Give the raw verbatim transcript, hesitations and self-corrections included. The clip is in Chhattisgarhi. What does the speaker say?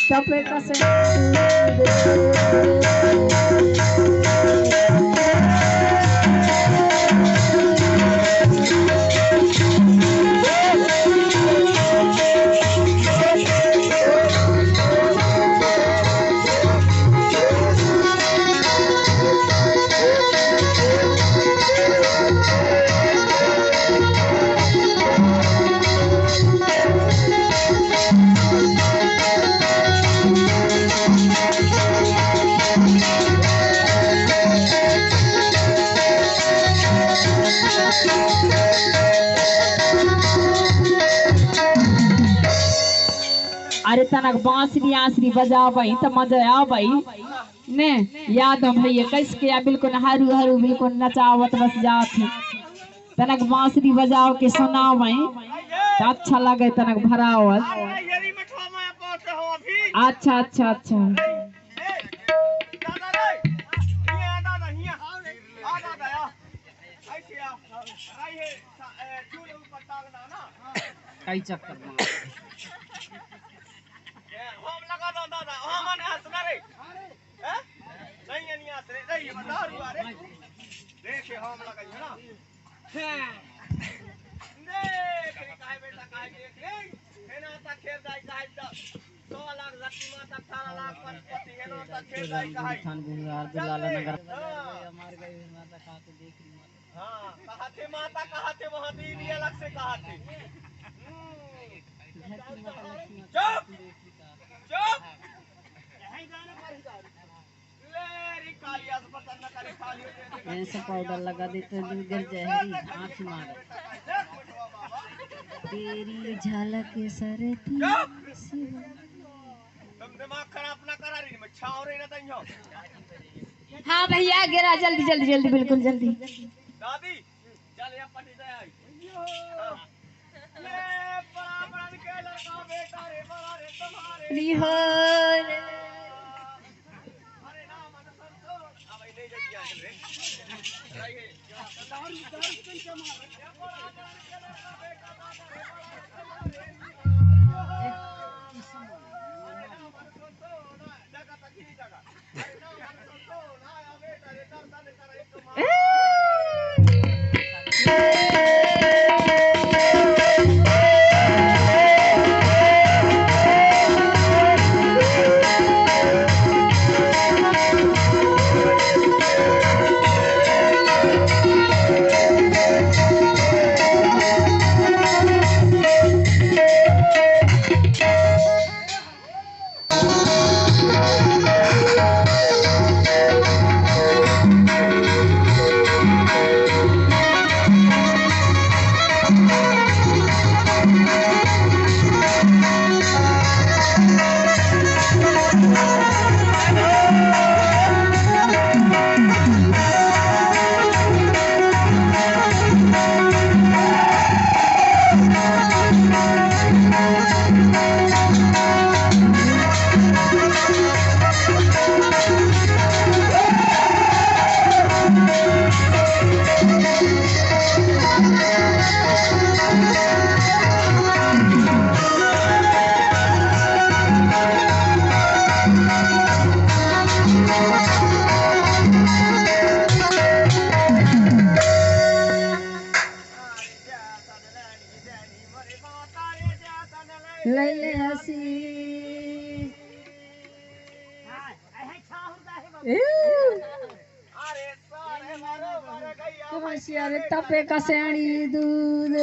चपेटा से अरे तनक बांसुरी आंसुरी बजावई त मजा आवई। ने याद हो भैया, कैसे के या बिल्कुल हरू हरू बिल्कुल नचावत बस जात हे। तनक बांसुरी बजाव के सुनावई त अच्छा लगे तनक भरावत। अच्छा अच्छा अच्छा। कई चक्कर में। ए, होम लगा दो दादा, होम ने हंस ना रे। हैं? नहीं है, नहीं हंस रे, नहीं, बता रही है रे। देख, ये होम लगा है ना। देख रे, काहे बेटा, काहे देख रे? है ना, ता खेल जाए, काहे ता सौ लाख शक्ति माता, अठारह लाख पशुपति, है ना, ता खेल जाए, काहे? थान गुहार दुलाला नगर। हाँ। हमारे गए हुए माता कहाँ से देख रही माता। हाँ, कहा थे माता, कहा थे वहाँ दीदी अलग से कहा थे। हम्म। चुप! चुप! ले रे कालिया से पता न करे खाली हो जाए। ऐसा पाउडर लगा देते हैं, दूध गिर जाए, आँख मार। तेरी झलक सरती चुप! तुम दिमाग खराब ना करा रही, मैं छाव रही ना तइयो। हाँ भैया, गिरा जल्दी, जल्दी, जल्दी, बिल्कुल जल्दी। दादी, चल, ये पटी दे आई। हाँ। ये बड़ा बड़ा के लड़का बेटा रे, बड़ा रे तुम्हारे। निहार। अरे ना, मत सुन, सुन। अब ये ले जा दिया रे। लइले आशीष। ए, कमसिया रे तपे कसेड़ी दूध।